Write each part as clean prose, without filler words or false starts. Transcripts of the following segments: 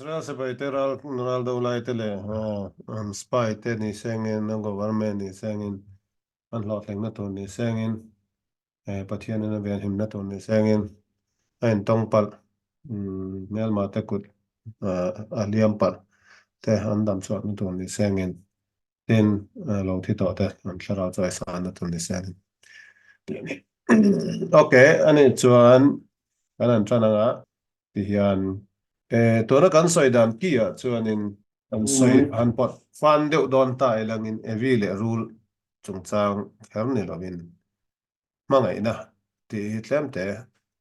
Israel sipaite ral ral do lai te leh an spy te ni sengin an government ni sengin an hlawhtlingna tur ni sengin Pathianin a venhimna tur ni sengin a intawng palh hmelma te kut a hliam palh te an dam chhuahna tur ni sengin Tin, lo thi tawh te an thlarau chu a san a tun ni se ani tih a ni. Ok, ani chuan kan han tan anga ti hian tuna kan sawi dan ki ah chuanin kan sawi han pawt fan deuh dawn ta ilangin Evi leh Rul chungchang kher ni lovin hmangaihna tih hi tlem te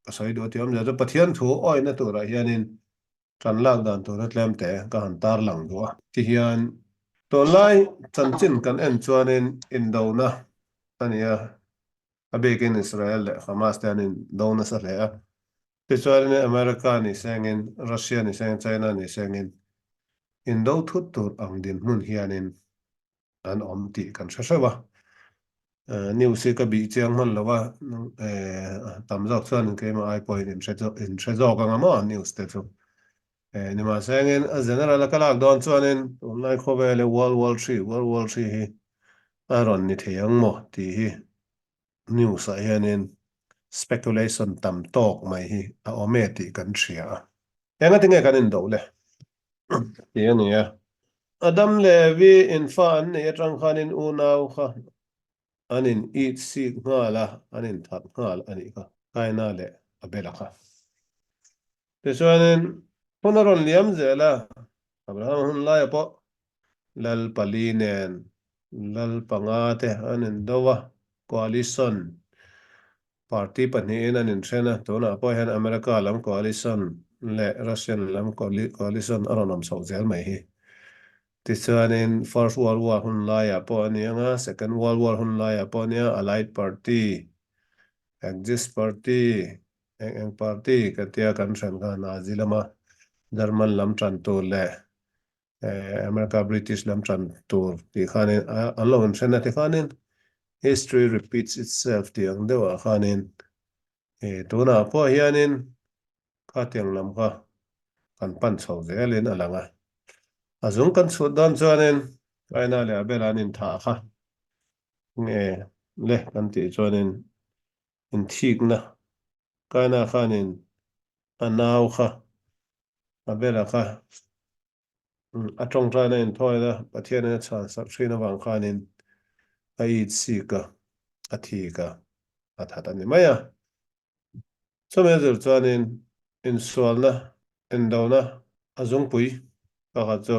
ka sawi duh a ti awmzia chu Pathian thu awihna turah hianin Ṭan lak dan tura tlem te ka han tar lang duh a. Tihian, tunlai chanchin kan en chuanin indona a ni a, a bikin Israel leh Hamas te an indo nasa hle a. Tichuanin America ni sengin, Russia ni sengin, China ni sengin indo thut tur ang dinhmun hianin an awm tih kan hre hreuh a. News hi ka bih chiang hman lo a, tam zawk chuan keimah ai pawhin in hre in hre zawk ang a maw news te chu. Nimahse engin a general a ka lak dawn chuanin tunlai khawvel hi World War Three, World War Three hi a rawn ni thei ang maw tih hi news ah hianin speculation tam tawk mai hi a awm e tih kan hria a. Engati nge kan indo le? Tih a ni a. Adam leh Evi infa an neih atang khanin unau kha an in it sik nghal a, an in that nghal a nih kha, Kaina leh Abela kha. Tichuanin hun a rawn liam zel a, Abrahama hun laia pawh Lal pali nen Lal panga te an indo a, coalition Party pahnihin an inthen a, tunah pawh hian America lam coalition leh Russian lam coalition a rawn awm chhoh zel mai hi. Tichuanin First World War hun laiah pawh a ni ang a, Second World War hun laiah pawh a nia, Allied Party, Axis Party, eng eng party ka tia kan hren kha Nazi lama German lam tan tur leh America British lam tan tur tih khanin an lo inthen a tikhanin history repeats itself tih ang deuhah khanin tunah pawh hianin khatiang lam kha kan pan chho zelin a lang a. A zung kan chhut dawn chuanin Kaina leh Abel an inthah kha nge le kan tih chuanin inthikna Kaina khanin a nau kha Abela kha a tawngtaina inthawina Pathianin a chhan sak thin avang khanin a it sik a, a thik a, a that a ni mai a. Chumi a zir chuanin insualna, indona a zungpui pakhat chu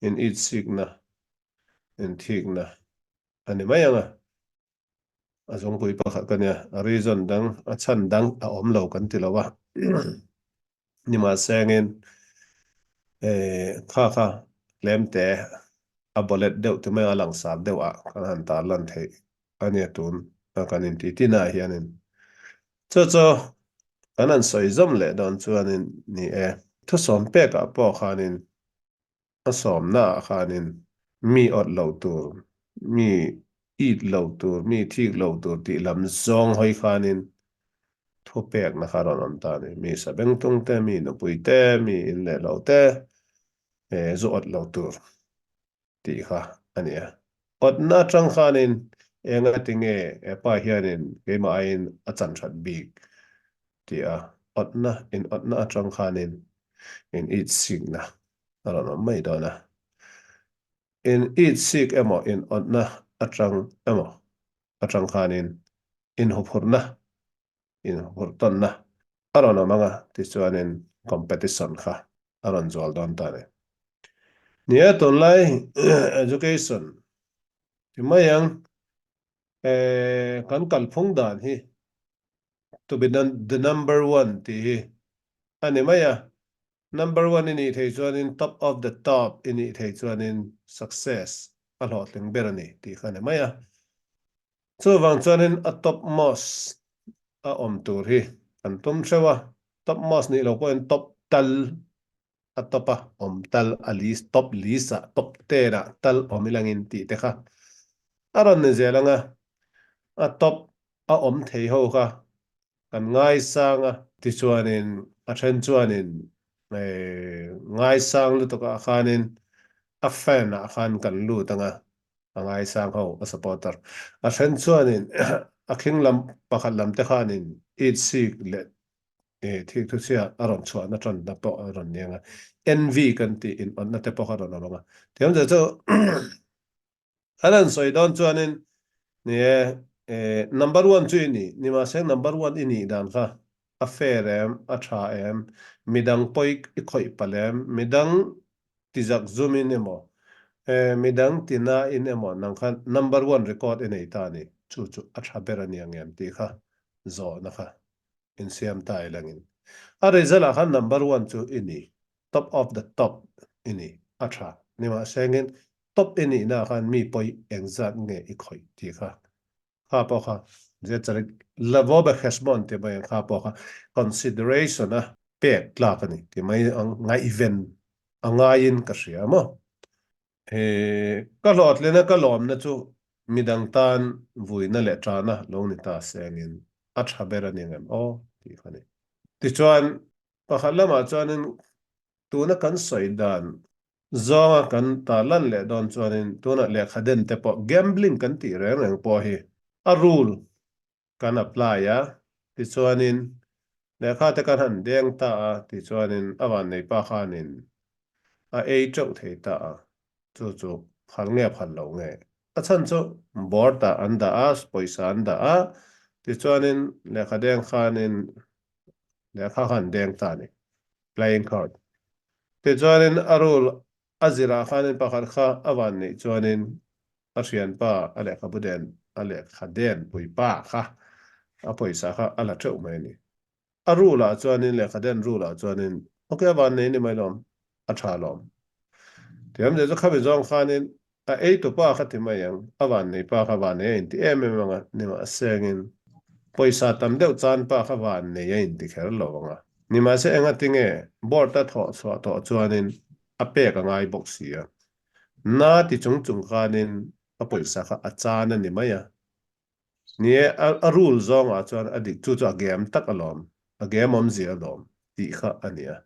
in it sikna, inthikna a ni mai ang a. A zungpui pakhat ka nia, a reason dang, a chhan dang a awm lo kan ti lo a. Nimahsengin kha kha tlem te a bawlet deuh ti mai a langsar deuh ah kan han tar lan theih a nia tun a kan inti tin ah hianin chu chu kan han sawi zawm leh dawn chuanin ni e thusawm pek ah pawh khanin A sawmnaah khanin mi awt lo tur, mi it lo tur, mi thik lo tur tih lam zawng hawi khanin thupekna kha rawn awm ta a ni. Mi sabengtung te, mi nupui te, mi in leh lo te zu awt lo tur tih kha a ni a. Awtna atang khanin engati nge hepa hianin keimah aiin a chan that bik tih a awtna, in awtna atang khanin in it sikna a rawn awm mai dawn a. In it sik emaw in awtna atang emaw atang khanin inhuphurhna, inhuphurhtawnna a rawn awm ang a, tichuanin competition kha a rawn zual dawn ta a ni. Ni e, tunlai education ti mai ang, kan kalphung dan hi to be the number one tih hi a ni mai a, number one i nih thei chuanin top of the top i nih thei chuanin success a hlawhtling ber a ni tih kha a ni mai a. Chuvang chuanin a top most a awm tur hi kan tum hreuh a, top most nih loh pawhin top tal a top a awm tal a list top list ah top ten ah tal awm ilangin tih te kha a rawn ni zel ang a, a top a awm thei ho kha kan ngaisang a. Tichuanin a then chuanin. Ngaisang lutuk ah khanin a fan ah khan kan lut anga a ngaisang ho a supporter. A then chuanin a khing lam pakhat lam te khanin it sik leh thik thu chhia a rawn chhuahna tanna pawh a rawn ni anga envy kan tih in awtna te pawh kha a rawn awm anga tiang chu chu An han sawi dawn chuanin, Ni e, number one chu i ni, nimahse number one i nih dan kha a fair em, a tha em, midang pawi i khawih palh em, midang tizak zumin emaw, midang tinain emaw nang kha number one record i nei ta a ni, chu chu a tha ber a ni ang em tih kha zawhna kha insiam ta i langin. A result ah khan number one chu i ni, top of the top i ni, a tha. Nimahsengin top i nihna ah khan mi pawi engzat nge i khawih tih kha, kha pawh kha Zecharik lavo be kheshbon tih mai ang kha pawh kha consideration a pek tlak a ni tih mai ang ngaihven a ngaiin ka hria maw. He ka hlawhtlina ka lawmna chu midang tan vuina leh tana lo ni ta sengin a tha ber a ni ngem aw tih kha ni. Tichuan pakhat lamah chuanin tuna kan sawi dan zawnga kan ta lan leh dawn chuanin tunah lehkha den te pawh gambling kan tih reng reng pawh hi a rule kan apply a, tichuanin lehkha te kan han deng ta a, tichuanin a vannei pa khanin a ei teuh thei ta a, chu chu phal nge phal lo nge? A chhan chu board ah an dah a, pawisa an dah a, tichuanin lehkha deng khanin lehkha khan deng ta a ni, playing card. Tichuanin a rule a zirah khanin pakhat kha a vanneih chuanin A thianpa a lehkhabu den a lehkha den puipa kha a pawisa kha a la teuh mai a ni. A rule ah chuanin lehkha den rule ah chuanin ok a van nei ni mai lawm a tha lawm. Tiam zet chu khami zawng khanin a ei tupa kha ti mai ang a van nei pa kha van nei a inti em em anga nimahse angin pawisa tam deuh chan pa kha van nei a inti kher lo anga nimahse engatinge board a thawh chhuah tawh chuanin a pek a ngai bawk si a. Na ti chung chung khanin a pawisa kha a chan a ni mai a. Ni e, a rule zawngah chuan a dik chu chu a game tak alawm, a game awmzia alawm tih kha a ni a.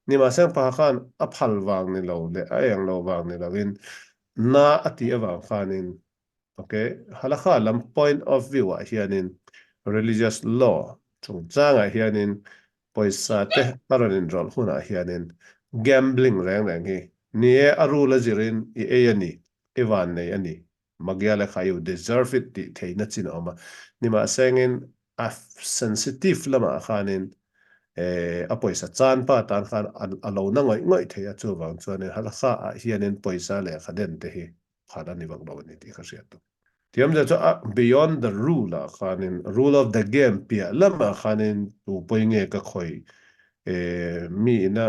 Nimahse pa khan a phal vang ni lo leh a eng lo vang ni loin na a tih avang khanin Ok, halakha lam point of view ah hianin religious law chungchangah hianin pawisa te a rawn inrawlh hunah hianin gambling reng reng hi ni e a rule a zirin i ei a ni, i vannei a ni, magia lekha you deserve it tih theihna chin a awm a, nimahsengin a sensitive lamah khanin a pawisa chan pa tan khan a lo na ngawih ngawih thei a, chuvang chuanin halakha ah hianin pawisa lehkha den te hi khan a ni vak lo a ni tih ka hriat tuk. Tiamzia chu a beyond the rule ah khanin rule of the game piah lamah khanin tu pawi nge ka khawi mi ina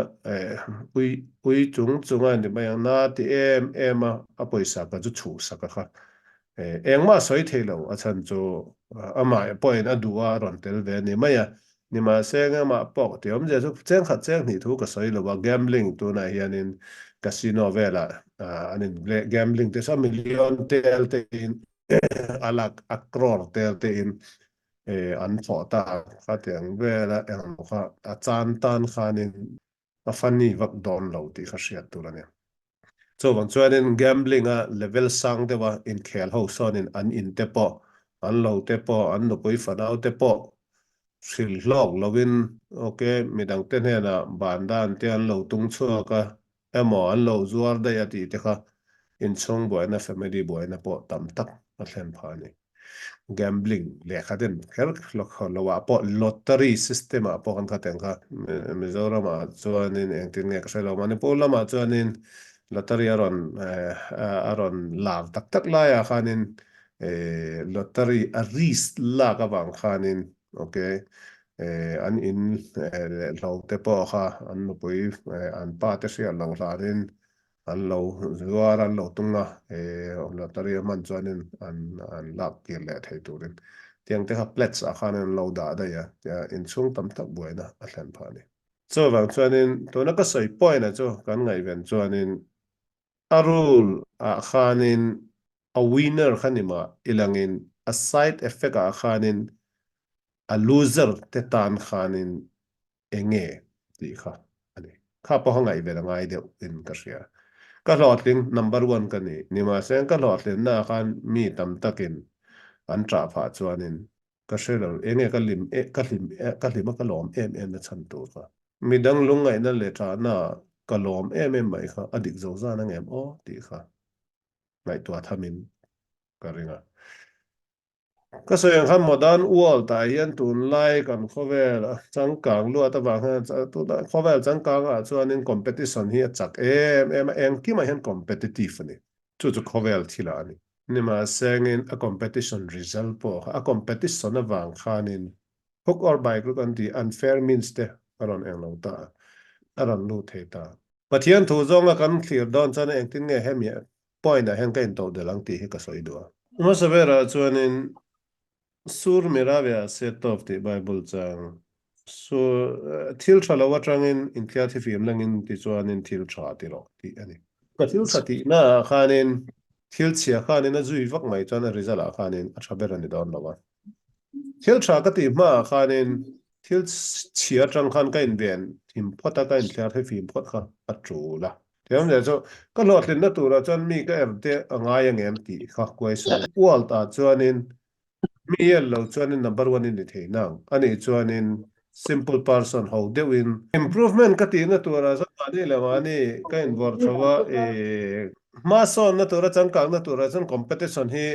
ui ui chung chung a ni mai ang na ti em em a a pawisa ka chu chhuhsak a kha engmah sawi thei lo a chhan chu amah pawhin a duh a a rawn tel ve a ni mai a Nimahse engmah pawh tih awmzia chu cheng khat cheng hnih thu ka sawi lo a, gambling tunah hianin casino velah an in gambling te saw million tel te in a lak a crore tel te in an thawh ta khatiang vela engmaw kha a chan tan khanin a funny vak dawn lo tih kha hriat tur a ni. Chuvang chuanin gambling a level sang deuha inkhel ho sawnin an in te pawh, an lo te pawh, an nupui fanau te pawh hrilh hlawk lovin ok midangte hnenah ban dan te an lo tung chhuak a emaw an lo zuar daih a tih te kha inchhung buaina family buaina pawh tam tak a thlen phah a ni. Gambling lehkha den kher lo ah pawh lottery system ah pawh kan khat eng kha. Mizoram ah chuanin engtin nge ka hre lo, Manipur lamah chuanin lottery a rawn a rawn lar tak tak lai ah khanin lottery a risk lak avang khanin ok an in leh hlo te pawh kha an nupui an pa te hriat loh hlanin An lo zuar an lo tung a, he lottery a hman chuanin an an lak kir leh thei turin tiang te kha plats ah khan an lo dah daih a, tia inchhung tam tak buaina a thlen phah a ni. Chuvang chuanin tuna ka sawi point-a chu kan ngaihven chuanin a rule ah khanin a winner kha ni mah ilangin a side effect ah khanin a loser te tan khanin enge tih kha a ni. Kha pawha ngaihven a ngai deuh in ka hria. Ka hlawhtling number one ka ni. Nimahse ka hlawhtlinna ah khan mi tam takin an ṭah phah chuanin ka hre lo. Enge ka hlim ka hlim ka hlim a ka lawm em em na chhan tur kha. Midang lungngaihna leh ṭahna ah ka lawm em em mai kha a dik zo zan ang em aw tih kha ngaihtuah thamin ka ring a. Ka sawi ang khan modern world ah hian tunlai kan khawvel changkang luat avang hian tunlai khawvel changkang ah chuanin competition hi a chak em em a, engkimah hian competitive a ni. Chu chu khawvel thil ah a ni. Nimahsengin a competition result pawh kha a competition avang khanin hook or by crook an tih unfair means te a rawn englo ta a, a rawn lut thei ta. Pathian thu zawnga kan thlir dawn chuan engtin nge hemi point ah hian ka intoh del ang tih hi ka sawi duh a. Hmasa berah chuanin Sur Miravia Setov tih Bible chang Sur thil tha lo atangin inthiar thifim langin tichuanin thil tha ti rawh tih a ni. Ka thil tha tihna ah khanin thil chhia khanin a zui vak mai chuan a result ah khanin a tha ber a ni dawn lo a. Thil tha ka tih hmaah khanin thil chhia atang khan ka inven him phawt a, ka inthliar hi fim phawt kha a tul a. Thiam leh chu ka hlawhtlinna turah chuan mi ka er te a ngai angem tih kha question. World ah chuanin mi el lo chuanin number one i ni thei nang anih chuanin Simple person ho deuhin. Improvement ka tihna turah chuan mahni leh mahni ka invawrh chho a, i hmasawnna tura changkangna turah chuan competition hi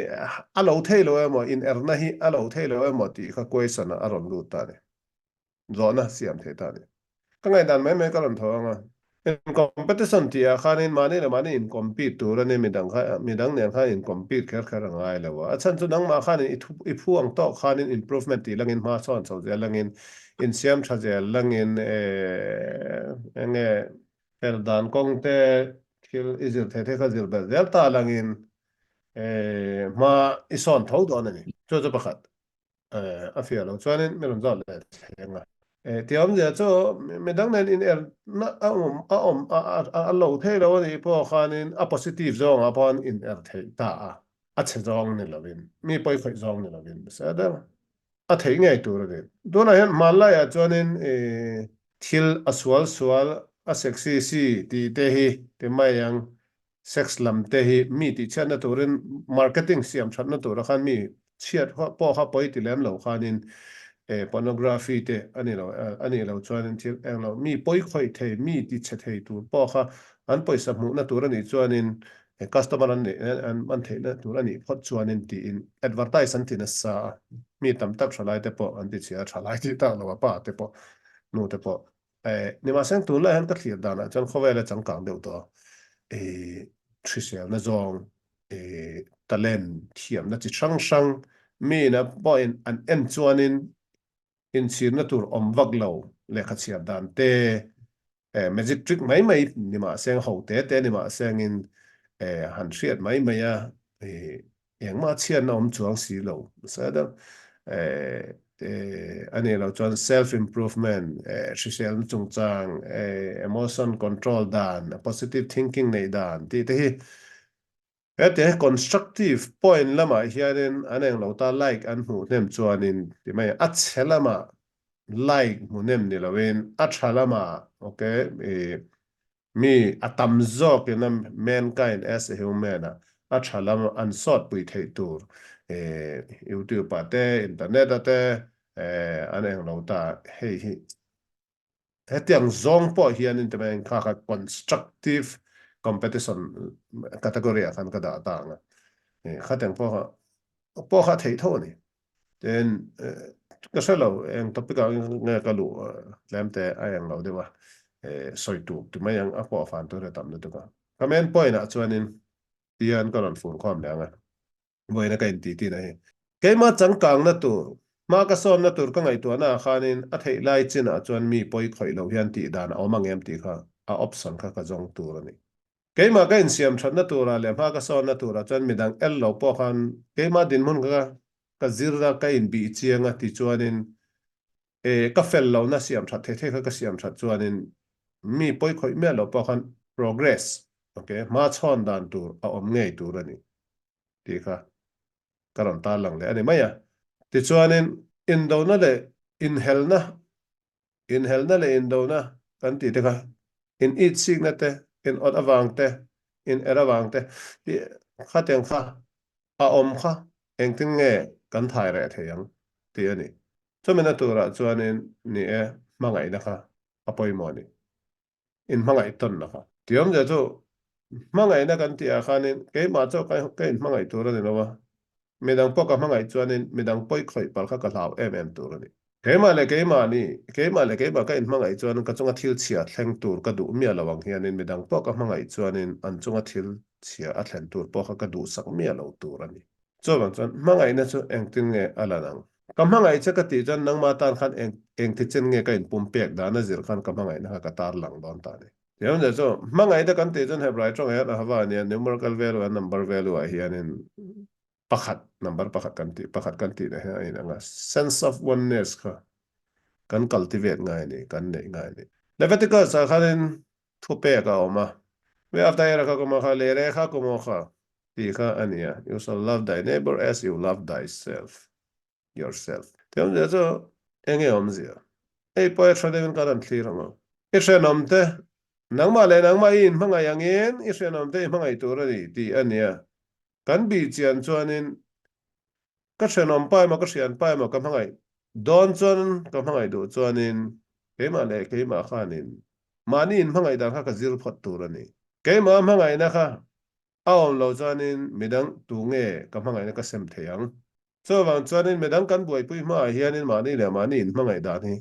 a lo thei lo emaw, inerna hi a lo thei lo emaw tih kha question ah a rawn lut ta a ni. Zawhna siam thei ta a ni. Ka ngaihdan mai mai ka rawn tho ang a. In competition tih ah khanin mahni leh mahni in compete tur a ni, midang kha midang nen khan in compete kher kher a ngai lo a, a chhan chu nangmah khanin i thu i phu ang tawk khanin improvement tih langin hma chhawn chho zel langin insiam tha zel langin eh enge fel dan kawng te thil i zir thei thei kha zir belh zel ta langin eh hma i sawn tho dawn a ni. Chu chu pakhat. A fiah lo chuanin min rawn zawt leh thleng a. Tih awmzia chu midang nen in er na a awm a awm a lo thei lo a nih pawh khanin a positive zawngah pawh an in er theih ta a, a chhe zawng ni lovin mi pawi khawih zawng ni lovin mahse deuh a theih ngei tur a ni. Tunah hian hmanlaiah chuanin thil a sual sual a sexy si tih te hi ti mai ang Sex lam te hi mi tihchhiatna turin marketing siam thatna tura khan mi chhiat pawh kha pawi ti lem lo khanin pornography te a ni lo a nih loh chuanin thil eng lo mi pawi khawih thei mi tichhe thei tur pawh kha an pawisa hmuhna tur a nih chuanin customer an neih an man theihna tur a nih phawt chuanin tiin advertise an ti nasa a mi tam tak thalai te pawh an tichhia thalai tih tak lo a pa te pawh nu te pawh Nimahse tunlai hian ka thlir danah chuan khawvela changkang deuh tawh a, hriselna zawng, talent, thiamna chi hrang hrang miin a pawhin an en chuanin inchhirna tur awm vak lo lehkha chhiar dan te, magic trick mai mai nimahse ho te te nimahsengin han hriat mai mai a, Engmah chhiatna awm chuang si lo. Nasa deuh a nih loh chuan self improvement, hriselna chungchang, emotion control dan, positive thinking neih dan tih te hi hetiang hi constructive point lamah hianin an englo ta like an hmuh hnem chuanin ti mai a chhe lamah like hmu hnem ni loin a tha lamah okay Mi a tam zawkin a mankind as a human a a tha lam an sawt pui theih tur YouTube ah te internet ah te an eng lo ta hei hi hetiang zawng pawh hian in ti mai kha kha constructive competition category ah khan ka dah ta ang a khatiang pawh kha pawh kha theih tho a ni. Tin, ka hre lo, eng topic ah nge ka luh tlem te a eng lo deuh a, sawi tur ti mai ang a pawh a fan tur a tam lutuk a. Ka main point ah chuanin tihian ka rawn fur khawm leh ang a, vawiin a ka inti tih na hi. Keimah changkangna tur, hma ka sawnna tur ka ngaihtuahna ah khanin a theih lai chinah chuan mi pawi khawih lo hian tih dan a awm ang em tih kha a option kha ka zawng tur a ni. Keimah ka insiam thatna turah leh hma ka sawnna turah chuan midang el lo pawh khan keimah dinhmun kha ka zir a, ka inbih chiang a ti chuanin e ka fel lohna siam that thei thei kha ka siam that chuanin mi pawi khawih miah lo pawh khan progress ok hma chhawn dan tur a awm ngei tur a ni tih kha ka rawn tarlang leh a ni mai a. Tichuanin indona leh inhelna, inhelna leh indona kan tih te kha. In itsikna te, in awt avang te, in er avang te tih khatiang kha a awm kha engtin nge kan thai reh thei ang tih a ni. Chumina turah chuanin ni e hmangaihna kha a pawimawh a ni. Inhmangaih tawnna kha. Tih awmzia chu hmangaihna kan tih ah khanin keimah chauh ka ka inhmangaih tur a ni lo a, midang pawh ka hmangaih chuanin midang pawi khawih palh kha ka hlau em em tur a ni. Keimah leh keimah ni, keimah leh keimah ka inhmangaih chuanin ka chunga thil chhia thleng tur ka duh miah lo ang hianin midang pawh ka hmangaih chuanin an chunga thil chhia a thlen tur pawh kha ka duhsak miah lo tur a ni. Chuvang chuan hmangaihna chu engtin nge a lan ang? Ka hmangaih che ka tih chuan nangmah tan khan eng engti chen nge ka inpum pek dan a zir khan ka hmangaihna kha ka tar lang dawn ta a ni. Tiang zia chu hmangaihna kan tih chuan Hebrai tawngah hian Ahava a nia, numerical value a number value ah hianin pakhat, number pakhat kan tih, pakhat kan tihna hian a inang a, sense of oneness kha kan cultivate ngai a ni, kan neih ngai a ni. Leviticus ah khanin thupek a awm a, We after era kha kuma kha, lere kha kuma kha tih kha a ni a, You shall love thy neighbor as you love thyself, yourself. Tih awmzia chu eng nge awmzia? Hei pawh i hre deuhin ka rawn thlir ang a. I hrenawm te, nangmah leh nangmah i inhmangaih angin i hrenawm te i hmangaih tur a ni tih a ni a. Kan bih chian chuanin ka hrenawm pa emaw ka hrian pa emaw ka hmangaih dawn chuan ka hmangaih duh chuanin keimah leh keimah khanin mahni inhmangaih dan kha ka zir phawt tur a ni. Keimah hmangaihna kha A awm lo chuanin midang tu nge ka hmangaihna ka sem thei ang? Chuvang chuanin midang kan buaipui hmaah hianin mahni leh mahni inhmangaih dan hi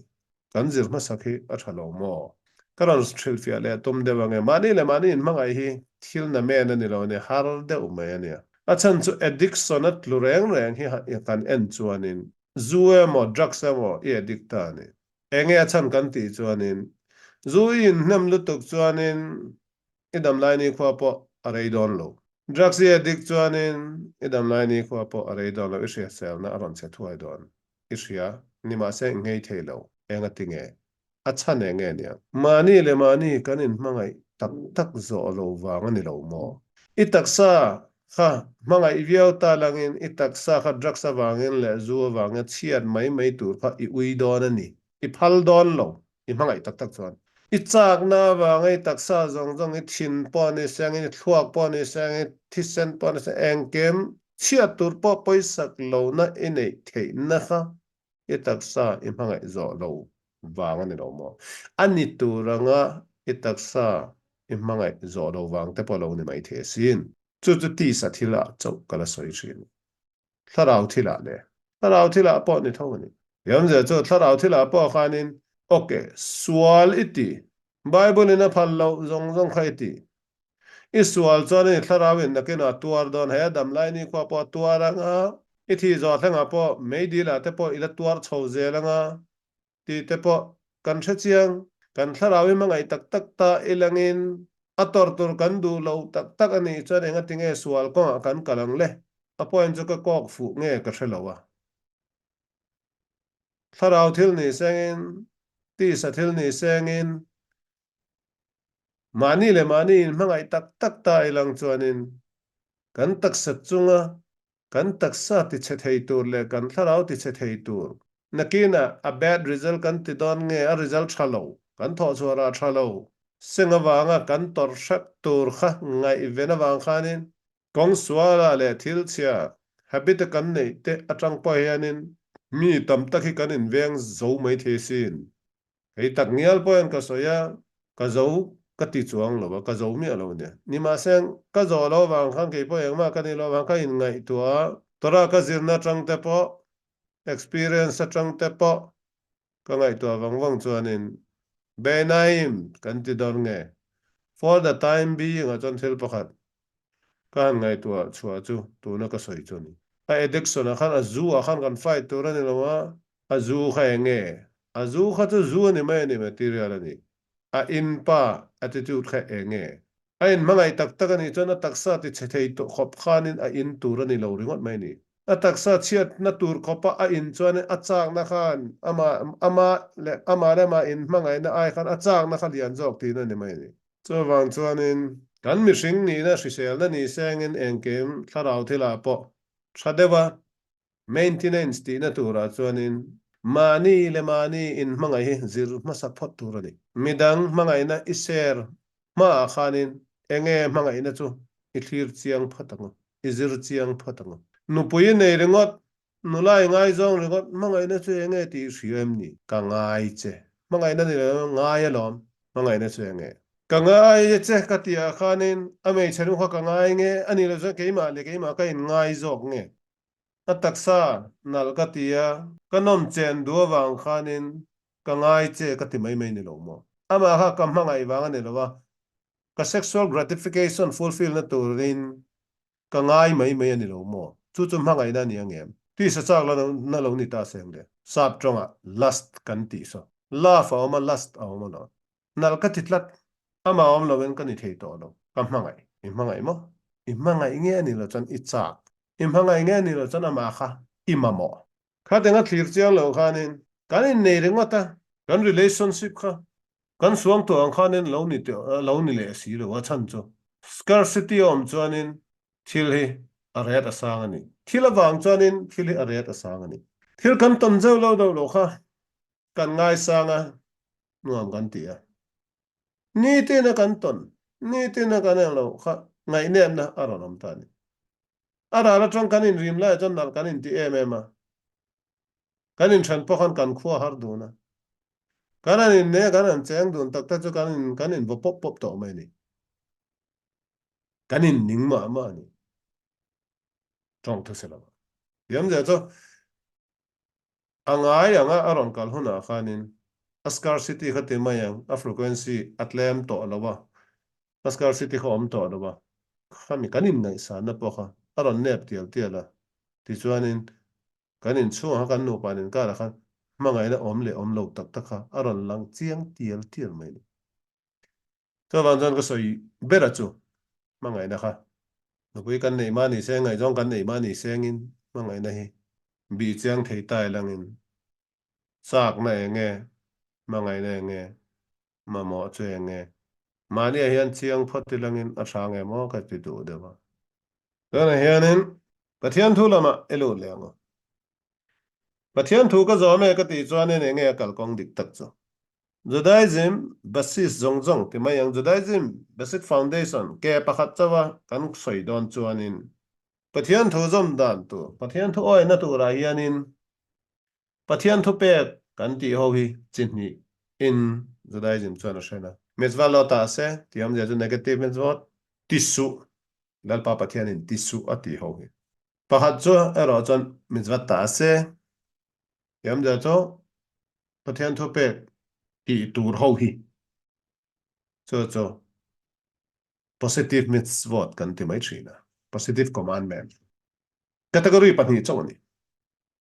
kan zir hmasak hi a tha lo maw? Ka rawn hrilhfiah leh tum deuh ange. Mahni leh mahni inhmangaih hi thil na men a ni lo ania, har deuh mai a nia. A chhan chu addiction a tlu reng reng hi kan en chuanin zu emaw drugs emaw i addict ta a ni. Enge a chhan kan tih chuanin zu i inhnem lutuk chuanin I damlai nikhua pawh a rei dawn lo. Drugs i addict chuanin i damlai nikhua pawh a rei dawn lo, i hriatselna a rawn che thuai dawn. I hria, nimahse i nghei thei lo. Eng a ti nge? A chhan eng nge niang? Mahni leh mahni kan inhmangaih tak tak zawh lo vang a ni lo maw? I taksa kha hmangaih viau ta langin i taksa kha drugs avangin leh zu avangin chhiat mai mai tur kha i ui dawn a ni. I phal dawn lo. I hmangaih tak tak chuan i chakna avanga i taksa zawng zawng i thin pawh ni sengin i thluak pawh ni sengin thisen pawh ni sengin engkim chhiat tur pawh pawisak lohna i neih theihna kha i taksa i hmangaih zawh lo vang a ni lo maw? A ni tur anga i taksa i hmangaih zawh lo vang te pawh lo ni mai thei asin. Chu chu tisa thilah chauh ka la sawi thin. Thlarau thilah le? Thlarau thilah pawh ni tho a ni. Yamzia chu thlarau thilah pawh khanin ok, sual i ti, Bible in a phal loh zawng zawng kha i ti. I sual chuan i thlarau in nakin a tuar dawn, hei a dam lai nikhua pawh a tuar ang a, i thih zawh thlengah pawh meidil ah te pawh i la tuar chho zel ang a, tih te pawh kan hre chiang. Kan thlarau hi hmangaih tak tak ta ilangin a tawrh tur kan duh lo tak tak a nih chuan engati nge sual kawngah kan kal ang le? A point chu ka kawk fuh nge ka hre lo a. Thlarau thil ni sengin, tisa thil ni sengin, mahni leh mahni inhmangaih tak tak ta ilang chuanin kan taksa chunga Kan taksa tichhe thei tur leh kan thlarau tichhe thei tur. Nakinah a bad result kan ti dawn nge a result tha lo, kan thawhchhuah rah tha lo. Seng avanga kan tawrh hrep tur kha ngaihven avang khanin kawng sualah leh thil chhia habit a kan neih te atang pawh hianin mi tam tak hi kan inveng zo mai thei sin. Hei tak ngial pawh hian ka sawi a, ka zo ka ti chuang lo a, ka zo miah lo nia. Nimahse, ka zawh loh avang khan kei pawh engmah ka nih loh avang ka inngaihtuah a, Torah ka zirna atang te pawh, experience atang te pawh ka ngaihtuah vang vang chuanin Benaim kan ti dawn nge? For the time being ah chuan thil pakhat ka han ngaihtuah chhuah chu tuna ka sawi chu a ni. A addiction ah khan a zu ah khan kan fight tur a ni lo a, A zu kha eng nge? A zu kha chu zu a ni mai a ni, material a ni. A in pa attitude kha eng nge? A in hmangaih tak tak a nih chuan a taksa ti chhe thei tawh khawp khanin a in tur a ni lo ringawt mai a ni. A taksa chhiatna tur khawpa a in chuanin a chakna khan amah amah leh amah leh amah in hmangaihna ai khan a chakna kha lian zawk tihna a ni mai a ni. Chuvang chuanin kan mihring nihna hriselna ni sengin engkim thlarau thilah pawh tha deuha Maintenance tihna turah chuanin. Mahni leh mahni inhmangaih hi zir hmasa phawt tur a ni. Midang hmangaihna i share hmaah khanin enge hmangaihna chu i thlir chiang phawt ang u, i zir chiang phawt ang u. Nupui i nei ringawt, nula i ngaizawng ringawt, hmangaihna chu enge tih i hria em ni? Ka ngai che. Hmangaihna ni lo ngai alawm. Hmangaihna chu enge? Ka ngai che ka tih ah khanin a hmeichhe nu kha ka ngai nge? A nih loh chuan keimah leh keimah ka inngai zawk nge? A taksa nalh ka ti a, ka nawm chen duh avang khanin ka ngai che ka ti mai mai ni lo maw? Amah kha ka hmangaih vang a ni lo a, ka sexual gratification fulfill na turin ka ngai mai mai a ni lo maw? Chu chu hmangaihna a ni ang em? Tisa chak la na lo ni ta seng le. Sap tawngah lust kan tih saw. Love a awm a, lust a awm a lo. Nalh ka ti tlat. Amah awm loin ka ni thei tawh lo. Ka hmangaih. I hmangaih maw? I hmangaih nge a ni lo chuan i chak. I hmangaih nge a ni lo chuan amah kha i mamawh. Khatenga thlir chiang lo khanin kan innei ringawt a, kan relationship kha kan suang tawh ang khanin lo ni lo ni leh si lo a chhan chu scarcity a awm chuanin thil hi a ret a sang a ni. Thil avang chuanin thil hi a ret a sang a ni. Thil kan tawn zeuh lo deuh lo kha kan ngaisang a, nuam kan ti a. Nitin a kan tawn, nitin a kan englo kha ngaihnepna a rawn awm ta a ni. A ral atang kan inrim laiah chuan nalh kan inti em em a, kan inthen pawh khan kan khua har dun a. Kan han innei a, kan han cheng dun tak te chu kan in kan invaw pawp pawp tawh mai a ni. Kan inning mah mah a ni. Tawng thuse lova. Tiamzia chu A ngai anga a rawn kal hunah khanin a scarcity kha ti mai ang, a frequency a tlem tawh lo a, a scarcity kha awm tawh lo a, khami kan inngaihsanna pawh kha a rawn nep tial tial a, tichuanin kan inchhungah khan kan nupa an inkarah khan hmangaihna awm leh awm lo tak tak kha a rawn lang chiang tial tial mai a ni. Chuvang chuan ka sawi ber a chu hmangaihna kha nupui kan neih mah ni se, ngaihzawng kan neih mah ni sengin hmangaihna hi bih chiang thei ta ilangin chakna eng nge, hmangaihna eng nge, mamawh chu eng nge, mahniah hian chiang phawt ilangin a tha nge maw ka ti duh deuh a. Tunah hianin Pathian thu lamah i lut leh ang u. Pathian thu ka zawm e ka tih chuanin eng nge a kalkawng dik tak chu? Judaism basis zawng zawng ti mai ang, Judaism basic foundation ke pakhat chauha kan sawi dawn chuanin Pathian thu zawm dan tur, Pathian thu awihna turah hianin Pathian thu pek kan tih ho hi chi hnih in Judaism chuan a hren a. Mitzvah lo ta se tih awmzia chu negative mitzvot, ti suh, Lalpa Pathianin ti suh a tih ho hi. Pakhat chu erawh chuan mitzvah ta se tih awmzia chu Pathian thupek tih tur ho hi chu chu positive mitzvot kan ti mai thin a, positive commandment. Category pahnih chauh a ni.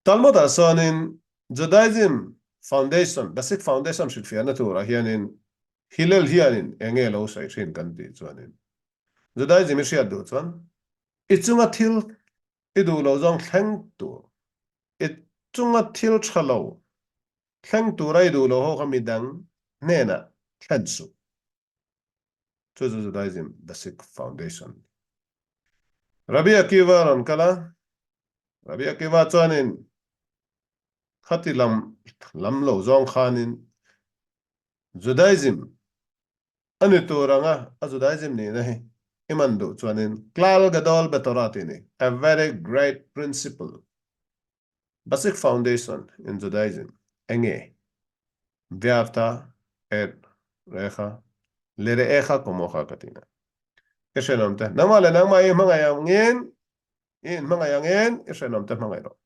Talmud-ah chuanin Judaism foundation, basic foundation hrilhfiahna turah hianin Hillel hianin eng nge lo sawi thin kan tih chuanin Judaism i hriat duh chuan i chunga thil i duh loh zawng thleng tur I chunga thil tha lo thleng tura i duh lo ho kha midang hnenah thlen suh. Chu chu Judaism basic foundation. Rabbi Akiva rawn kal a, Rabbi Akiva chuanin khati lam lam lo zawng khanin Judaism a ni tur anga a Judaism nihna hi i man duh chuanin Klal Gadol Betorah tih a ni, a very great principle, basic foundation in Judaism, enge? Ve'ahavta et re'echa lere'echa kamocha ka tihna. I hrenawm te, nangmah leh nangmah i hmangaih angin, i inhmangaih angin i hrenawm te hmangaih rawh.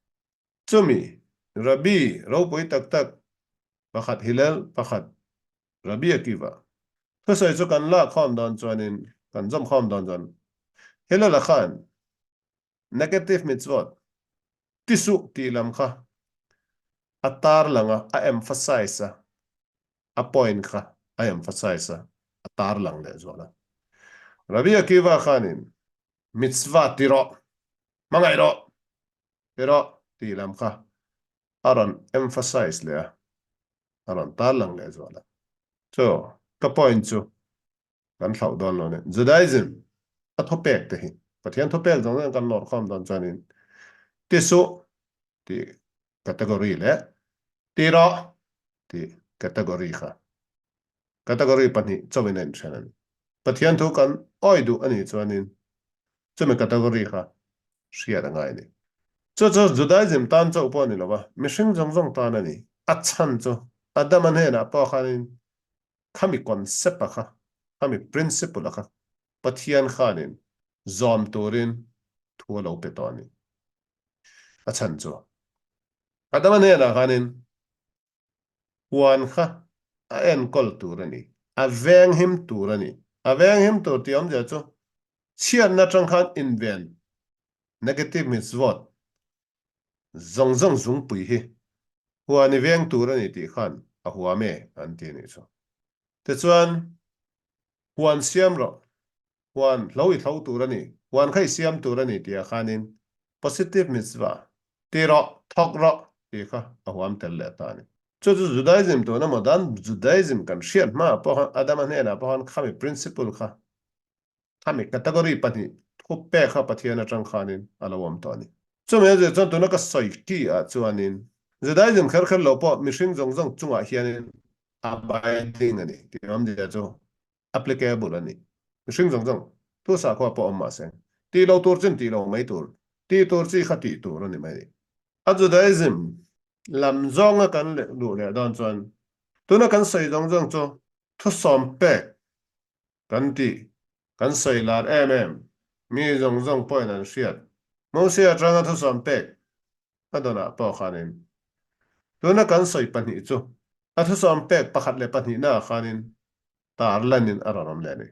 Chumi, Rabbi ropui tak tak pakhat Hillel pakhat Rabbi Akiva thusawi chu kan lak khawm dawn chuanin kan zawm khawm dawn chuan Hillel-a khan negative mitzvot ti suh tih lam kha a tar lang a, a emphasize a, a point kha a emphasize a, a tar lang leh zual a. Rabbi Akiva khanin mitzvah ti rawh, hmangaih rawh, ti rawh tih lam kha a rawn emphasize leh a, a rawn tarlang leh zual a. Chu ka point chu kan thlauh dawn lo nen Judaism a thawpek te hi Pathian thawpek zawng zawng kan lawr khawm dawn chuanin ti suh tih category leh. Ti rawh tih category kha category pahnih chauhin a inthen a ni. Pathian thu kan awi duh a nih chuanin chumi category kha hriat a ngai a ni. Chu chu Judaism tan chauh pawh a ni lo va, mihring zawng zawng tan a ni. A chhan chu Adama hnenah pawh khanin khami concept-a kha, khami principle-a kha Pathian khanin zawm turin thu a lo pe tawh a ni. A chhan chu Adama hnenah khanin huan kha a enkawl tur a ni, a venghim tur a ni. A venghim tur tih awmzia chu chhiatna atang khan inven, negative mitzvot, zawng zawng zungpui hi huan i veng tur a ni tih khan a huam e an ti a nih chu. Tichuan, huan siam rawh, huan hlo i thlo tur a ni, huan kha i siam tur a ni tih ah khanin positive mitzvah, ti rawh, thawk rawh tih kha a huam tel leh ta a ni. Chu chu Judaism tuna modern Judaism kan hriat hmaah pawh khan Adama hnenah pawh khan khami principle kha, khami category pahnih thu pek kha Pathian atang khanin a lo awm tawh a ni. Chumi a zir chuan tuna ka sawi ki ah chuanin Judaism kher kher lo pawh mihring zawng zawng chungah hianin a binding a ni tih awmzia chu applicable a ni. Mihring zawng zawng thu sakhua pawh awm mahse, tih lo tur chin tih lo mai tur, tih tur chi kha tih tur a ni mai. A Judaism lam zawnga kan luh leh dawn chuan tuna kan sawi zawng zawng chu thusawm pek kan tih kan sawi lar em em, mi zawng zawng pawhin an hriat. Mosia atanga thusawm pek a dawnah pawh khanin tuna kan sawi pahnih chu a thusawm pek pakhat leh pahnihnaah khanin tar lanin a rawn awm leh a ni.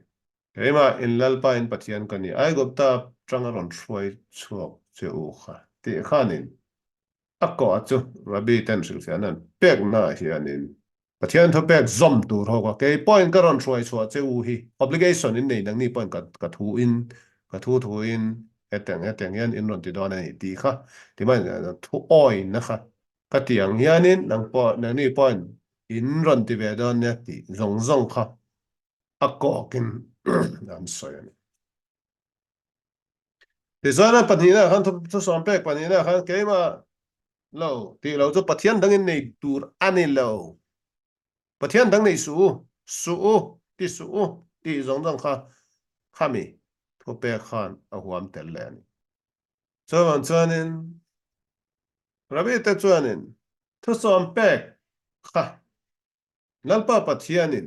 Keimah in Lalpa in Pathian ka ni, Aigupta atanga rawn hruai chhuak che u kha tih khanin a kawh chu Rabbi ten hrilhfiahna an peknaah hianin Pathian thupek zawm tur ho kha kei pawhin ka rawn hruai chhuah che u hi obligation in nei nangni pawhin ka ka thu in ka thu thu in hetiang hetiang hian in rawn ti dawn a ni tih kha ti mai thu awina kha ka ti ang hianin nang pawh nangni pawhin in rawn ti ve dawn nia tih zawng zawng kha a kawkin an sawi a ni. Tichuan a pahnihna khan thusawm pek pahnihna khan keimah lo tih lo chu Pathian dangin nei tur a ni lo. Pathian dang nei suh u, suh u, ti suh u tih zawng zawng kha khami thupek khan a huam tel leh a ni. Chuvang chuanin Rabbi te chuanin thusawm pek kha Lalpa Pathianin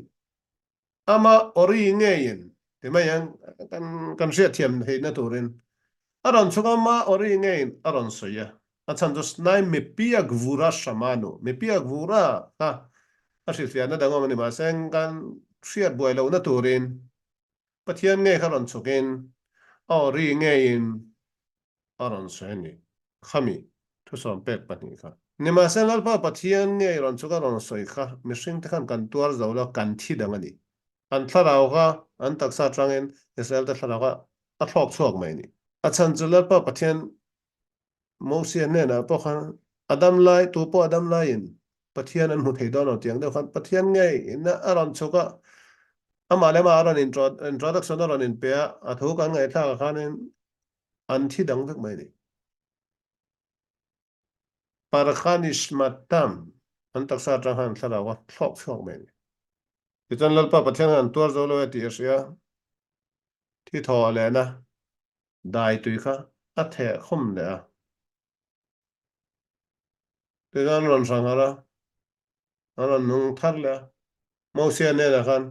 ama ori ngeiin ti mai ang kan kan hriatthiam theihna turin a rawn chhung ama ori ngeiin a rawn sawi a, a chhan chu Snai Mipia Gvura Shamanu, Mipia Gvura kha a hrilhfiahna dang awm a ni mahse kan hriat buai lohna turin Pathian ngei kha rawn chhukin a ori ngeiin a rawn sawi a ni. Khami thusawm pek pahnih kha. Nimahse Lalpa Pathian ngei rawn chu ka rawn sawi kha, mihring te khan kan tuar zo lo, kan thi dang a ni. An thlarau kha an taksa atangin Israel te thlarau kha a thlawk chhuak mai a ni. A chhan chu Lalpa Pathian Mosia hnenah pawh khan a dam lai, tu pawh a dam laiin Pathian an hmu thei dawn lo tiang deuh khan Pathian ngei in a rawn chhuk a, amah leh amah a rawn introduction a rawn inpe a, a thu kan ngaihthlak ah khanin an thi dang vek mai a ni. Parkhanishmatam, an taksa atang khan thlarau a thlawk chhuak mai a ni. Tichuan Lalpa Pathian khan an tuar zo lo e tih a hria, thi thaw a len a, dai tui kha a theh khawm leh a. Tichuan an rawn hrang harh a, an rawn nung thar leh a. Mosia hnenah khan,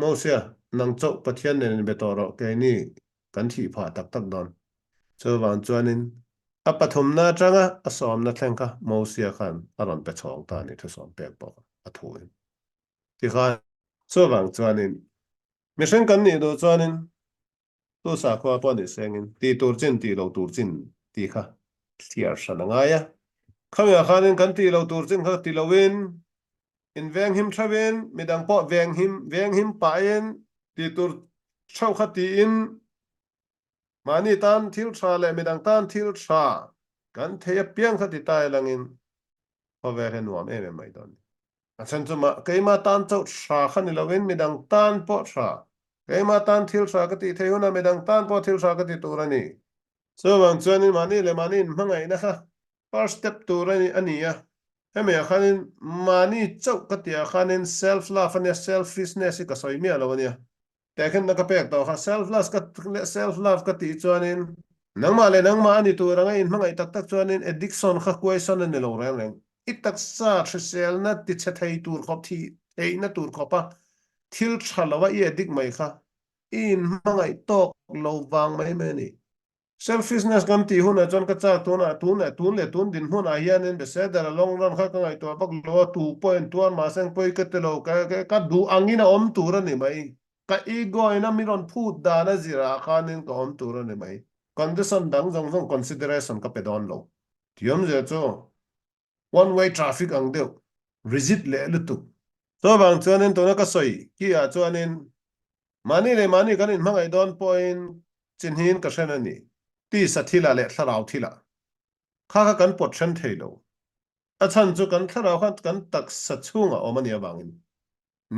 Mosia, nang chauh Pathian nen inbe tawh rawh, keini kan thih phah tak tak dawn. Chuvang chuanin a pathumna atanga a sawmna thleng kha Mosia khan a rawn pe chhawng ta a ni, thusawm pek bawk a thuin. Tikhan, chuvang chuanin mihring kan nih duh chuanin Tu sakhua pawh ni sengin tih tur chin tih lo tur chin tih kha thliar hran a ngai a. Khamiah khanin kan tih lo tur chin kha ti loin in venghim theuhin midang pawh venghim venghim pahin tih tur theuh kha tiin mahni tan thil tha leh midang tan thil tha kan thei apiang kha ti ta ilangin khawvel hi a nuam em em mai dawn a ni. A chhan chu mah keimah tan chauh tha kha ni loin midang tan pawh tha. Keimah tan thil tha ka tih theih hunah midang tan pawh thil tha ka ti tur a ni. Chuvang chuanin mahni leh mahni inhmangaihna kha first step tur a ni a. Hemi ah khanin mahni chauh ka tih ah khanin self love ania, selfishness hi ka sawi miah lo ania. Tehkhenna ka pek tawh kha self love ka self love ka tih chuanin nangmah leh nangmah a ni tur anga inhmangaih tak tak chuanin addiction kha kuaisawn a ni lo reng reng. I taksa hriselna tichhe thei tur khawp thih theihna tur khawpa thil tha lo a i addict mai kha i inhmangaih tawk lo vang mai mai a ni. Selfishness kan tih hunah chuan ka chak tunah tun leh tun leh tun dinhmunah hianin Beseder a long run kha ka ngaihtuah vak lo a, tu pawhin tuar mahse ang pawi ka ti lo, ka ka duh angin a awm tur a ni mai. Ka ego in a mi rawn phut dan a zirah khanin ka awm tur a ni mai. Condition dang zawng zawng consideration ka pe dawn lo. Thiamzia chu one way traffic ang deuh, rigid leh lutuk. Chuvang chuanin tuna ka sawi ki ah chuanin mahni leh mahni kan inhmangaih dawn pawhin chinhin ka hren a ni. Tisa thilah leh thlarau thilah kha kha kan pawt hren thei lo. A chhan chu kan thlarau kha kan taksa chhungah awm a nih avangin.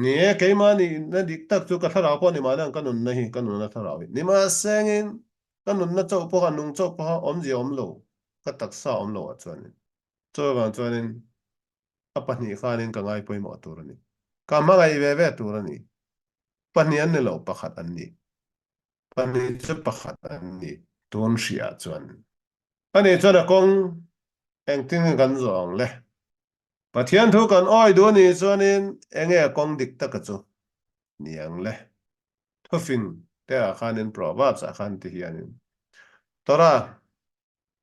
Ni e, keimah nihna dik tak chu ka thlarau pawh ni mahna ang ka nunna hi, ka nunna thlarau hi. Nimahsengin ka nunna chauh pawha nung chauh pawha awmzia awm lo, ka taksa awm lo ah chuanin. Chuvang chuanin a pahnih khanin ka ngai pawimawh tur a ni. Ka hmangaih ve ve tur a ni. Pahnih an ni lo, pakhat an ni. Pahnih chu pakhat an ni. Tun hriah chuan. Ani chuan a kawng engtin nge kan zawh ang le? Pathian thu kan awi duh anih chuanin enge a kawng dik taka chu ni ang le? Thufing te ah khanin Proverbs ah khan ti hianin Torah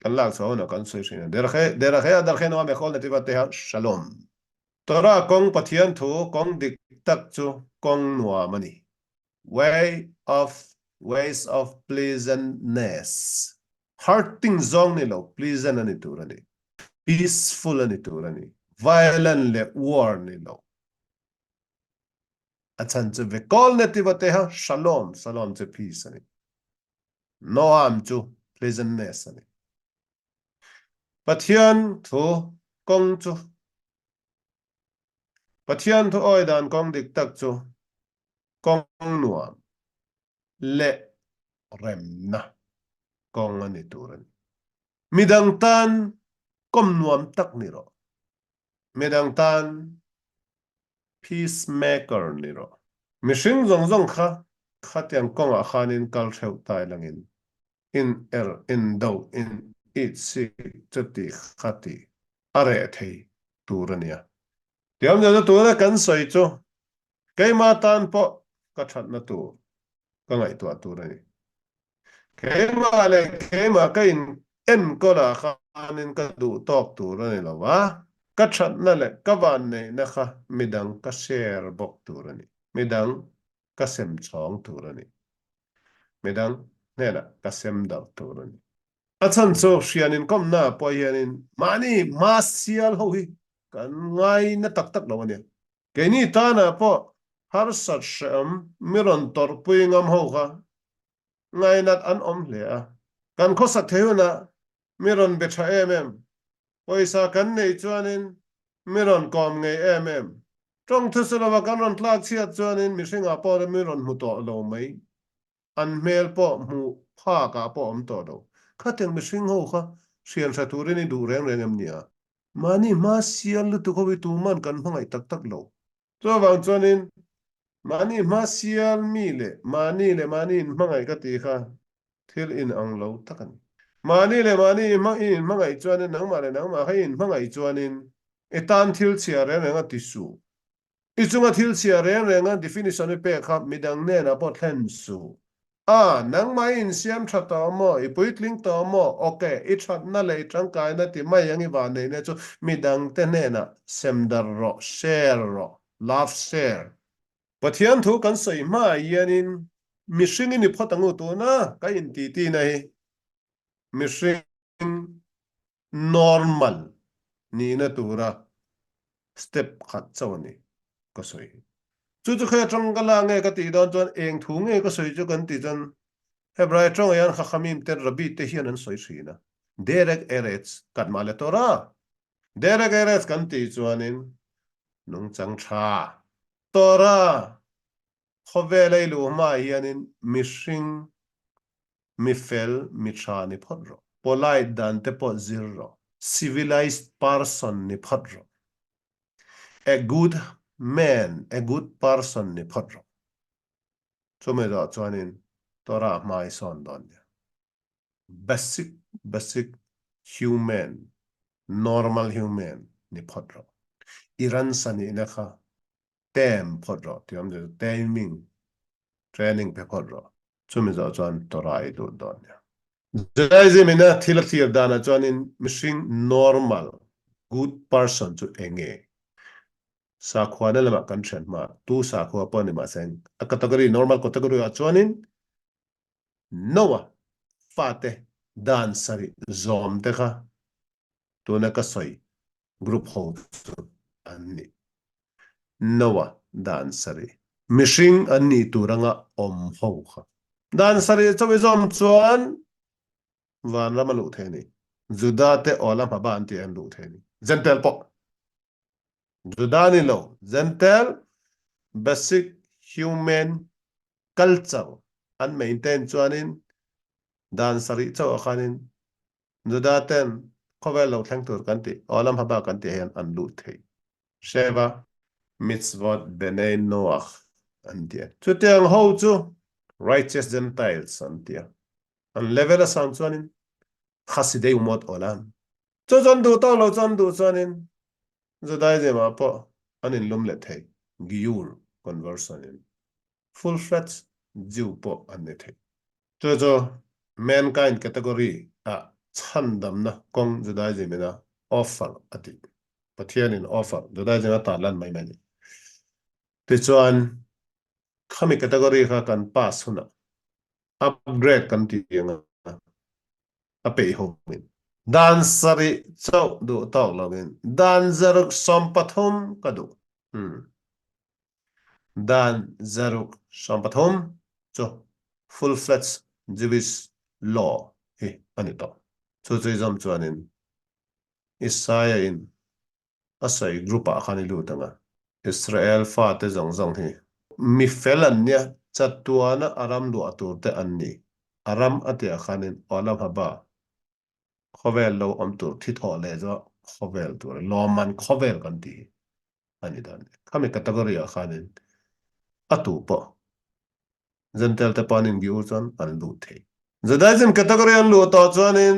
kan lak chhuah hunah kan sawi thin a, Derachei darchei noam echol netivateha shalom. Torah kawng Pathian thu kawng dik tak chu kawng nuam a ni. Way of ways of pleasantness. Hurting zawng ni lo, pleasant a ni tur a ni. Peaceful a ni tur a ni. Violent leh war ni lo. A chhan chu vekol netivateha shalom, shalom chu peace a ni. Noam chu pleasantness a ni. Pathian thu kawng chu Pathian thu awi dan kawng dik tak chu kawng nuam leh remna kawng a ni tur a ni. Midang tan kawm nuam tak ni rawh. Midang tan peacemaker ni rawh. Mihring zawng zawng kha khatiang kawngah khanin kal hreuh tai langin in er, in do, in itsik chuti khati a reh thei tur a nia. Tiamzia chu tuna kan sawi chu keimah tan pawh ka thatna tur ka ngaihtuah tur a ni. Keimah leh keimah ka in enkawlah khanin ka duh tawk tur a ni lo va, ka thatna leh ka vanneihna kha midang ka share bawk tur a ni. Midang ka sem chhawng tur a ni. Midang hnenah ka sem darh tur a ni. A chhan chu hrian inkawmna pawh hianin mahni hma sial ho hi kan ngaina tak tak lo a nia. Keini tanah pawh harsat hrehawm mi rawn tawrhpui ngam ho kha ngainat an awm hle a. Kan khawsak thei hunah mi rawn be tha em em, pawisa kan neih chuanin mi rawn kawm ngei em em, tawng thusa lova kan rawn tlak chhiat chuanin mihringah pawh mi rawn hmu tawh lo mai, an hmel pawh hmuh phakah pawh awm tawh lo. Khatiang mihring ho kha hrian hre turin i duh reng reng em nia? Mahni hma sial lutuk ho hi tuman kan hmangaih tak tak lo. Chuvang chuanin mahni hma sial mi leh mahni leh mahni inhmangaih ka tih kha thil inang lo tak a ni. Mahni leh mahni i inhmangaih chuanin nangmah leh nangmah kha i inhmangaih chuanin i tan thil chhia reng reng a ti suh. I chunga thil chhia reng renga definition i pek kha midang hnenah pawh thlen suh. A, nangmah i insiam tha tawh maw? I puitling tawh maw? Ok, i thatna leh i tangkaina ti mai ang i vanneihna chu midangte hnenah sem darh rawh, share rawh, love share. Pathian thu kan sawi hmaah hianin mihring i ni phawt ang u tuna ka intihtina hi mihring normal nihna tura step khat chauh a ni ka sawi. Chu chu khawi atang ka la nge ka tih dawn chuan eng thu nge ka sawi chu kan tih chuan Hebrai tawngah hian Chachamim te Rabbi te hian an sawi thin a. Derek Eretz kan mah le Torah. Derek Eretz kan tih chuanin nungchang tha Torah Khawvel ei luh hmaah hianin mihring, mi fel, mi tha ni phawt rawh. Polite dan te pawh zir rawh. Civilized person ni phawt rawh. A good man, a good person ni phawt rawh. Chumi zawh chuanin Torah hma i sawn dawn nia. Basic, basic human, normal human ni phawt rawh. I ransa nihna kha tem phawt rawh tih awmzia chu taming, training pe phawt rawh. Chumi zawh chuan Torah i lut dawn nia. Judaism in a thil a thlir danah chuanin mihring normal, good person chu eng nge? Sakhuana lamah kan hriat hma, tu sakhua pawh ni mahse a category, normal category ah chuanin Noah fate dan sarih zawm te kha tuna ka sawi group ho chu an ni. Noah dan sarih. Mihring an nih tur anga awm ho kha. Dan sarih chawi zawm chuan vanram a luh thei a ni. Juda te aw la hma ba an tih an luh thei a ni. Jentail pawh. Juda ni lo, Jentail basic human culture an maintain chuanin dan sarih chauh ah khanin Juda ten khawvel lo thleng tur kan tih, Olam Haba kan tih ah hian an lut thei. Sheva Mitzvot Bnei Noach an ti a. Chutiang ho chu Righteous Gentiles an ti a. An level a sang chuanin Hasidei Umot Olam. Chu chuan duh tawk lo chuan duh chuanin Judaism ah pawh an inlum leh thei, Giyur, conversion, in. Full-fledged Jew pawh an ni thei. Chu chu mankind category ah chhandamna kawng Judaism in a offer a tih. Pathian in offer, Judaism a tarlan mai mai a ni. Tichuan, khami category kha kan pass hunah upgrade kan ti ang a, a peih ho in. Dan sarih chauh duh tawk lovin dan zaruk 13 ka duh. Hmm. Dan zaruk 13 chu full-fledged Jewish law hi a ni tawh. Chu chui zawm chuanin Isaiah in a sawi group ah khan i lut ang a. Israel fate zawng zawng hi mi fel an nia, chatuana a ram luah tur te an ni. A ram a tih ah khanin Olam Haba khawvel lo awm tur thi thawh leh chu khawvel tur a lawmman khawvel kan tih hi a ni dawn. Khami category ah khanin a tu pawh Gentile te pawh an inbiu chuan an lut thei. Judaism category an luh tawh chuanin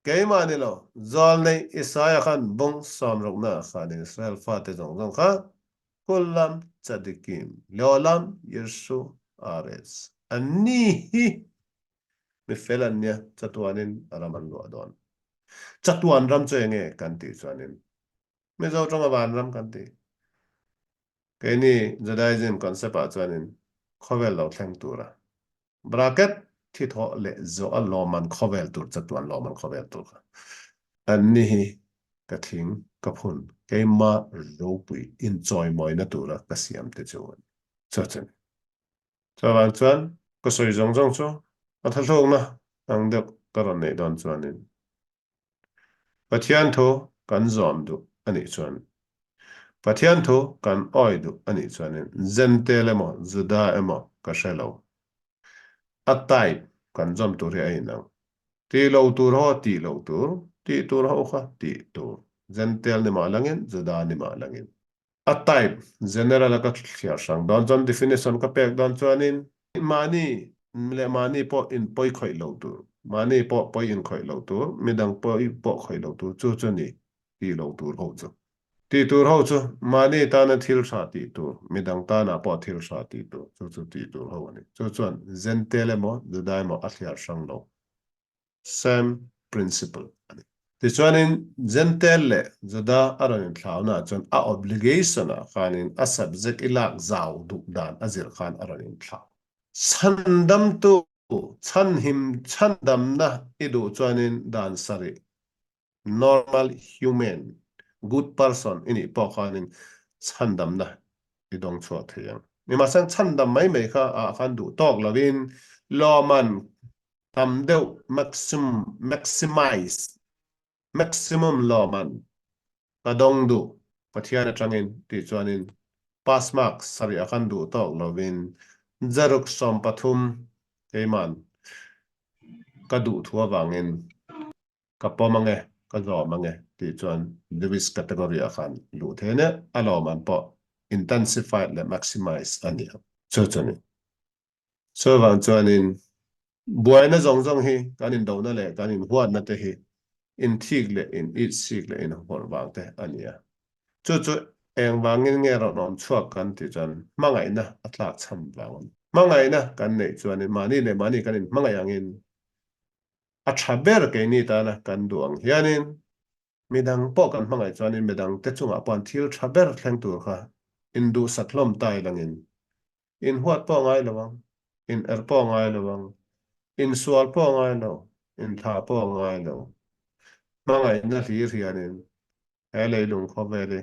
keimah ni lo, Zawlnei Isaiah khan bung sawmrukna ah khanin Israel fate zawng zawng kha Kulam Tzadikim Leolam Yirshu Aretz an ni hi mi fel an nia, chatuanin ram an luah dawn. Chatuan ram chu enge kan tih chuanin Mizo tawnga vanram kan tih. Keini Judaism concept ah chuanin khawvel lo thleng tura bracket thi thawh leh zawh a lawmman khawvel tur chatuan lawmman khawvel tur kha an ni hi ka thing ka phun keima ropui inchawimawina tura ka siam te chu a ni. Chu chu a ni. Chuvang chuan ka sawi zawng zawng chu a thahlukna ang deuh ka rawn neih dawn chuanin Pathian thu kan zawm duh a nih chuan, Pathian thu kan awi duh a nih chuanin Jentail emaw Juda emaw ka hre lo. A type kan zawm tur hi a inang. Tih lo tur ho tih loh tur, tih tur ho kha tih tur. Jentail ni mah langin, Juda ni mah langin. A type general a ka thliar hrang dawn chuan definition ka pek dawn chuanin mahni leh mahni pawh in pawi khawih lo tur, mahni pawh pawi in khawih lo tur, midang pawi pawh khawih lo tur chu chu ni tih lo tur ho chu. Tih tur ho chu mahni tana thil tha tih tur, midang tana pawh thil tha tih tur chu chu tih tur ho a ni. Chu chuan Jentail emaw Juda emaw a thliar hrang lo. Same principle a ni. Tichuanin Jentail leh Juda a rawn inthlauna chuan a obligation ah khanin a subject i lak zau duh dan a zir khan a rawn inthlau. Chhandamtu, chhanhim, chhandamna i duh chuanin dan sarih normal human, good person i nih pawh khanin chhandamna i dawng chhuah thei ang. Nimahsela chhandam mai mai kha ah khan duh tawk lovin lawman tam deuh maximum, maximize, maximum lawman ka dawng duh Pathian atangin tih chuanin pass mark sarih ah khan duh tawk lovin zaruk 13 keiman ka duh thu avangin Ka pawm ange, ka zawm ange tih chuan Lewis category ah khan luh thei ania, a lawmman pawh intensified leh maximize a ni ang. Chu chu a ni. Chuvang chuanin buaina zawng zawng hi kan indohna leh kan inhuatna te hi inthik leh in itsik leh inhawrh vang te a ni a. Chu chu eng vangin nge rawn awm chhuak kan tih chuan hmangaihna a tlak chhan vang a ni. Hmangaihna kan neih chuanin mahni leh mahni kan inhmangaih angin a tha ber keini tana kan duh ang hianin Midang pawh kan hmangaih chuanin midangte chungah pawh an thil tha ber thleng tur kha induhsak hlawm ta ilangin inhuat pawh a ngai lo ang, in er pawh a ngai lo ang, insual pawh a ngai lo, inthlah pawh a ngai lo. Hmangaihna hlir hianin he leilung khawvel hi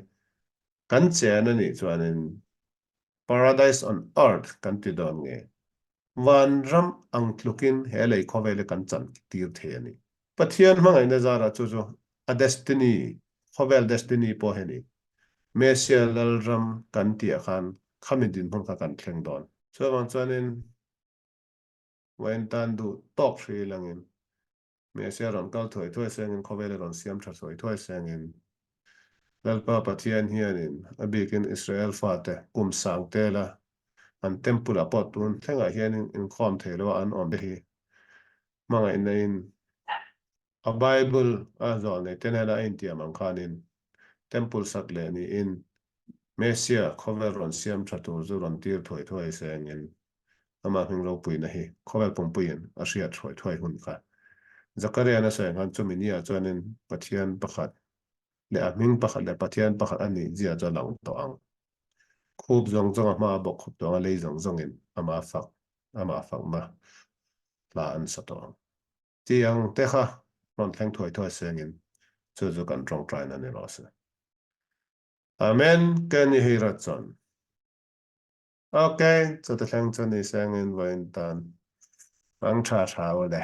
kan chen a nih chuanin Paradise on earth kan ti dawn nge? Vanram ang tlukin he lei khawvel hi kan chan tir thei a ni. Pathian hmangaihna zarah chu chu a destiny, khawvel destiny pawh hi a ni. Messiah Lalram kan tihah khan khami dinhmun kha kan thleng dawn. Chuvang chuanin Wayne tan duh tawk hri langin Messiah rawn kal thuai thuai sengin khawvel a rawn siam tha thuai thuai sengin Lalpa Pathian hianin a bikin Israel fate kum sang tela an temple ah pawh tun thlengah hianin inkhawm thei lo a an awm te hi hmangaihna in a Bible a zawh nei te nena a intiam ang khanin temple sak leh niin Messiah khawvel rawn siam tha tur chu rawn tir thuai thuai sengin Amah hming ropuina hi khawvel pumpuiin a hriat hruai thuai hun kha. Zakaria'n a sawi khan chumi niah chuanin Pathian pakhat leh a hming pakhat leh Pathian pakhat a nih zia chu a lang tawh ang. Khup zawng zawng a hma a bawk khup tawh ang a, lei zawng zawngin amah fak, amah fakna hla an sa tawh ang. Tiang te kha rawn thleng thuai thuai sengin chu chu kan tawngtaina ni rawh se. Amen, Kenny Hirachuan. Ok, chu te thleng chu ni sengin vawiin tan. Mang tha tha u le.